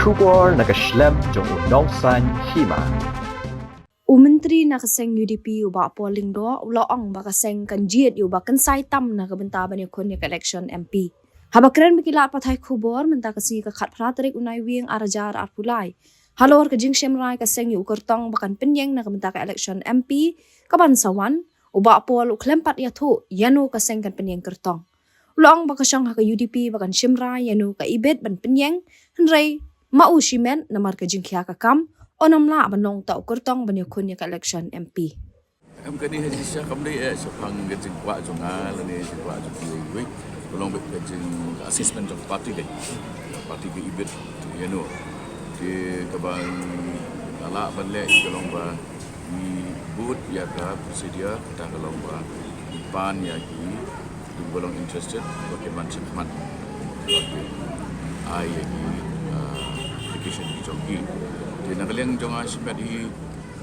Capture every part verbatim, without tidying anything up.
Khubor na ka shlem jong u nongsan hima. U Myntri na ka seng U D P u Bah Paul Lyngdoh u la ong ba ka seng kan jied ïa u ba kynsai tam na ka bynta ban ïakhun ïa ka election M P. Haba kren bad ki lad pathai khubor mynta ka sngi ka khatphra tarik u Naiwieng arhajar arphew lai halor ka jingshim rai ka seng ïa u kyrtong ba kan pynïeng na ka bynta ka election M P kaban sa wan, u Bah Paul u khlem pat ïathuh ïano ka seng kan pynïeng kyrtong. U la ong ba ka shong ha ka U D P ba kan shim rai ïano ka ibit ban pynïeng, hynrei ma u shimet namar ka jingkhia ka kam, un ym lah ban long uta u kyrtong ban ïakhun ïa ka election M P. Em, kane ha jingshisha kam dei eh shaphang ka jingkwah jong nga lane jingkwah jong kiwei kiwei. Ka long beit ka jing assessment jong party dei. Party ka ibit ïano. Te kaba nga lah ban leh ka long ba ngi bud ïa ka procedure, kata ka long ba ngi pan ïa ki, kiba long interested ba kin wan shakhmat, ba kin ai ïa ki, ah, application ki jong ki. Te na ka liang jong nga shimet hi,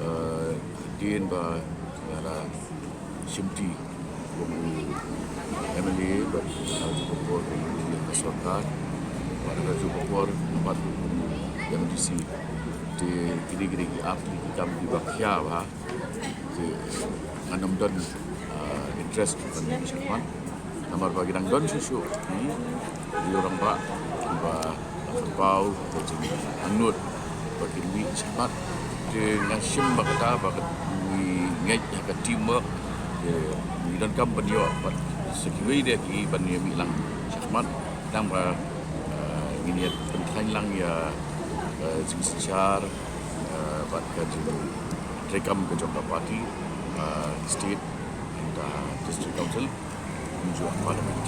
ah, hadien ba nga la shimti kum u M L A bad nga la ju pynbor kum u M L A ka sorkar bad nga la ju pynbor bad kum u M D C. Te kine kine ki ap ki kam kiba khia bha. Te ngan ym don, ah, interest ban mih shakhmat. Namar ba ki dang don shuh shuh, hmm, ïa u rangbah kiba la pynpaw ka jingangnud ba kin mih shakhmat. Te nga shim ba kata ba ka ngi ngeit ha ka teamwork. Te ngi donkam ban ïoh bad sa kiwei de ki ban ïa mih lang shakhmat. Tang ba, ah, ngin ïa pynkheiñ lang ïa, ah, jingsynshar, ah, bad ka jingtreikam ka jong ka party, ah, state and, ah, district council, kumjuh parliament.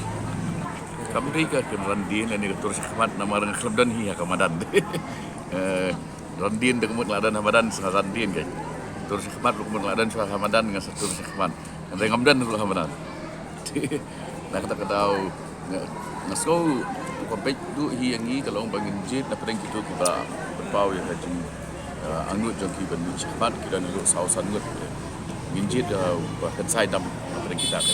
Kam dei ka kynran dien lane ka tur shakhmat namar nga khlem don hi ha ka madan. Eh, ran dien da ka mut la don ha madan sa ran dien kai. Tur shakhmat ruh ka mut la don sa ha madan nga sa tur shakhmat. Hynrei ngam don ruh ha madan. Na kata ka daw nga, nga sngew ka beit duh hi ïa ngi ka long ba ngin jied na pdeng kito kiba pynpaw ïa ka jing, eh, angnud jong ki ban mih shakhmat ki don ruh saw san ngut. Ngin jied, eh, ba kynsai tam na pdeng kita ka.